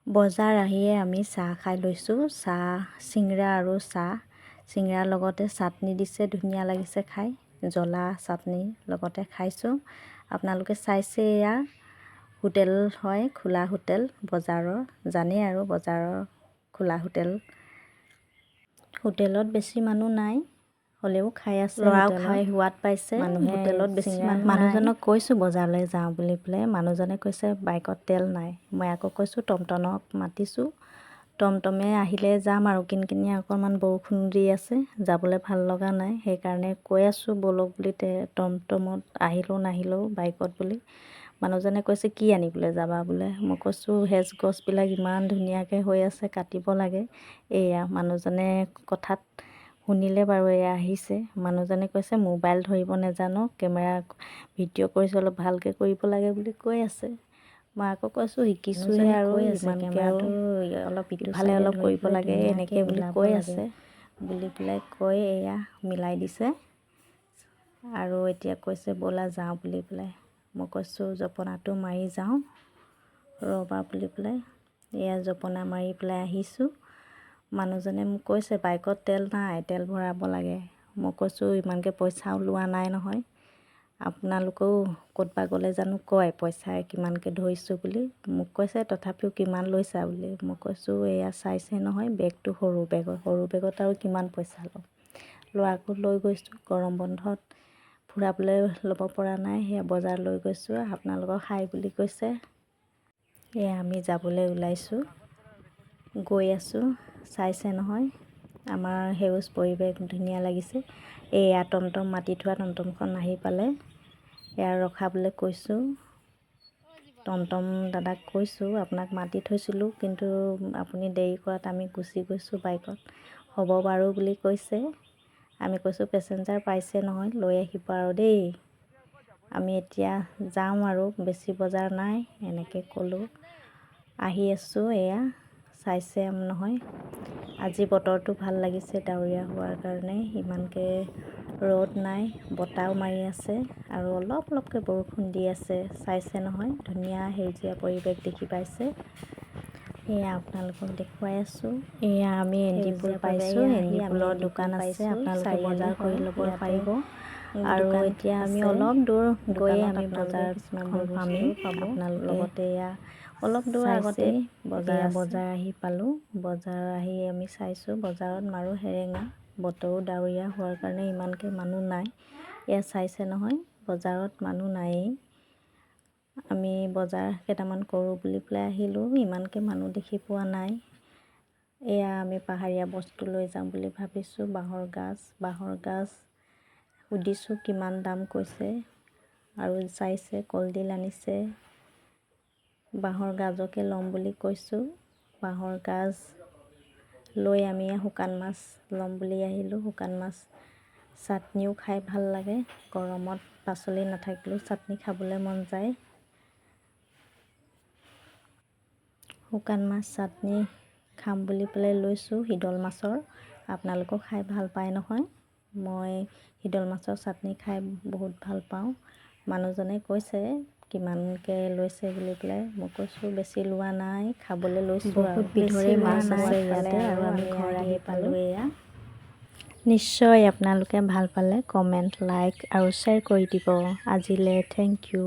বজাৰ আহিয়ে আমি চাহ খাই লৈছোঁ। চাহ, চিংৰা আৰু চাহ। চিংৰাৰ লগতে চাটনি দিছে, ধুনীয়া লাগিছে খাই। জ্বলা চাটনি লগতে খাইছোঁ। আপোনালোকে চাইছে, এয়া হোটেল হয়, খোলা হোটেল বজাৰৰ। জানেই আৰু, বজাৰৰ খোলা হোটেল। হোটেলত বেছি মানুহ নাই, হ'লেও খাই আছে। ল'ৰাও হোটেলত খাই সোৱাদ পাইছে। মানুহে হোটেলত বেছি চিঙৰা মানুহ নাই। মানুহজনক কৈছোঁ বজাৰলৈ যাওঁ বুলি পেলাই। মানুহজনে কৈছে বাইকত তেল নাই। মই আকৌ কৈছোঁ, টমটমক মাতিছোঁ, টমটমে আহিলে যাম। আৰু কিনকিনিয়া অকণমান বৰষুণ দি আছে, যাবলৈ ভাল লগা নাই। সেইকাৰণে কৈ আছোঁ ব'লক বুলি, টমটমত আহিলেও নাহিলেও বাইকত বুলি। মানুহজনে কৈছে কি আনিবলৈ যাবা বোলে। মই কৈছোঁ হেজ গছবিলাক ইমান ধুনীয়াকৈ হৈ আছে, কাটিব লাগে। এয়া মানুহজনে কথাত শুনিলে বাৰু, এয়া আহিছে। মানুহজনে কৈছে মোবাইল ধৰিব নেজানো, কেমেৰা ভিডিঅ' কৰিছোঁ, অলপ ভালকৈ কৰিব লাগে বুলি কৈ আছে। মই আকৌ কৈছোঁ শিকিছোঁহে মানুহজনে আৰু কৈ আছে ইমানকৈ আৰু কেমেৰাটো অলপ ইটো ইফালে চাইডে অলপ ধৰি কৰিব পেলাই লাগে ধুনীয়াকৈ এনেকৈ বুলি মিলাব কৈ লাগে আছে বুলি পেলাই কৈ এয়া মিলাই দিছে। আৰু এতিয়া কৈছে ব'লা যাওঁ বুলি পেলাই। মই কৈছোঁ জপনাটো মাৰি যাওঁ ৰ'বা বুলি পেলাই। এয়া জপনা মাৰি পেলাই আহিছোঁ। মানুহজনে মোক কৈছে বাইকত তেল নাই, তেল ভৰাব লাগে। মই কৈছোঁ ইমানকৈ পইচাও লোৱা নাই নহয়। আপোনালোকেও ক'ৰবাত গ'লে জানো কয় পইচা কিমানকৈ ধৰিছোঁ বুলি? মোক কৈছে তথাপিও কিমান লৈছা বুলি। মই কৈছোঁ এয়া চাইছে নহয়, বেগটো সৰু বেগত, সৰু বেগত আৰু কিমান পইচা ল'ম? ল'ৰাকো লৈ গৈছোঁ, গৰম বন্ধত ফুৰাবলৈ ল'ব পৰা নাই, সেয়া বজাৰ লৈ গৈছোঁ। আপোনালোকক হাই বুলি কৈছে। এয়া আমি যাবলৈ ওলাইছোঁ, গৈ আছোঁ। চাইছে নহয়, আমাৰ সেউজ পৰিৱেশ ধুনীয়া লাগিছে। এয়া টমটম মাতি থোৱা টমটমখন আহি পালে। এয়া ৰখাবলৈ কৈছোঁ টমটম দাদাক। কৈছোঁ আপোনাক মাতি থৈছিলোঁ, কিন্তু আপুনি দেৰি কৰাত আমি গুচি গৈছোঁ বাইকত। হ'ব বাৰু বুলি কৈছে। আমি কৈছোঁ পেচেঞ্জাৰ পাইছে নহয়, লৈ আহিব আৰু দেই। আমি এতিয়া যাওঁ আৰু, বেছি বজাৰ নাই এনেকৈ ক'লোঁ। আহি আছোঁ। এয়া চাইছে নহয়, আজি বতৰটো ভাল লাগিছে। ডাৱৰীয়া হোৱাৰ কাৰণে ইমানকৈ ৰ'দ নাই, বতাহও মাৰি আছে আৰু অলপ অলপকৈ বৰষুণ দি আছে। চাইছে নহয়, ধুনীয়া সেউজীয়া পৰিৱেশ দেখি পাইছে। এয়া আপোনালোকক দেখুৱাই আছোঁ। এয়া আমি এণ্ডিপুল সেউজীয়া পৰিৱেশ। পাইছোঁ। এয়া আহি আমি এণ্ডিপুলৰ এণ্ডিপুল দোকান আছে, পাইছোঁ। আপোনালোকে চাৰিআলি বজাৰ কৰি হয়, ল'ব ইয়াতে পাৰিব। আৰু দোকান এতিয়া আমি আছে। অলপ দূৰ গৈয়ে দোকানত আমি আপোনালোকে কিছুমান বজাৰখন বস্তু পামেই। পাব। আপোনালোকে লগতে এয়া অলপ দূৰ চাইছে, আগতে বজাৰ এয়া আছে। বজাৰ আহি পালোঁ। বজাৰ আহি আমি চাইছোঁ, বজাৰত মাৰো সেৰেঙা। বতৰো ডাৱৰীয়া হোৱাৰ কাৰণে ইমানকৈ মানুহ নাই। এয়া চাইছে নহয়, বজাৰত মানুহ নায়েই। আমি বজাৰ কেইটামান কৰোঁ বুলি পেলাই আহিলোঁ, ইমানকৈ মানুহ দেখি পোৱা নাই। এয়া আমি পাহাৰীয়া বস্তু লৈ যাম বুলি ভাবিছোঁ, বাঁহৰ গাজ। বাঁহৰ গাজ সুধিছোঁ কিমান দাম কৈছে। আৰু চাইছে, কলডিল আনিছে। বাঁহৰ গাজকে ল'ম বুলি কৈছোঁ। বাঁহৰ গাজ লৈ আমি শুকান মাছ ল'ম বুলি আহিলোঁ। শুকান মাছ চাটনিও খাই ভাল লাগে। গৰমত পাচলি নাথাকিলেও চাটনি খাবলৈ মন যায়। শুকান মাছ চাটনি খাম বুলি পেলাই লৈছোঁ শিদল মাছৰ। আপোনালোকেও খাই ভাল পায় নহয়? মই শিদল মাছৰ চাটনি খাই বহুত ভাল পাওঁ। মানুহজনে কৈছে কিমানকৈ লৈছে বুলি পেলাই। মই কৈছোঁ বেছি লোৱা নাই, খাবলৈ লৈছোঁ আৰু বহুত বেছি বিধৰে লোৱা মাছ নাই আছে ইফালে ইয়াতে। আৰু আৰু আমি আমি ঘৰ আহি আহি পালোঁ পালোঁ। এয়া। নিশ্চয় আপোনালোকে ভাল পালে কমেণ্ট, লাইক আৰু শ্বেয়াৰ কৰি দিব। আজিলৈ thank U.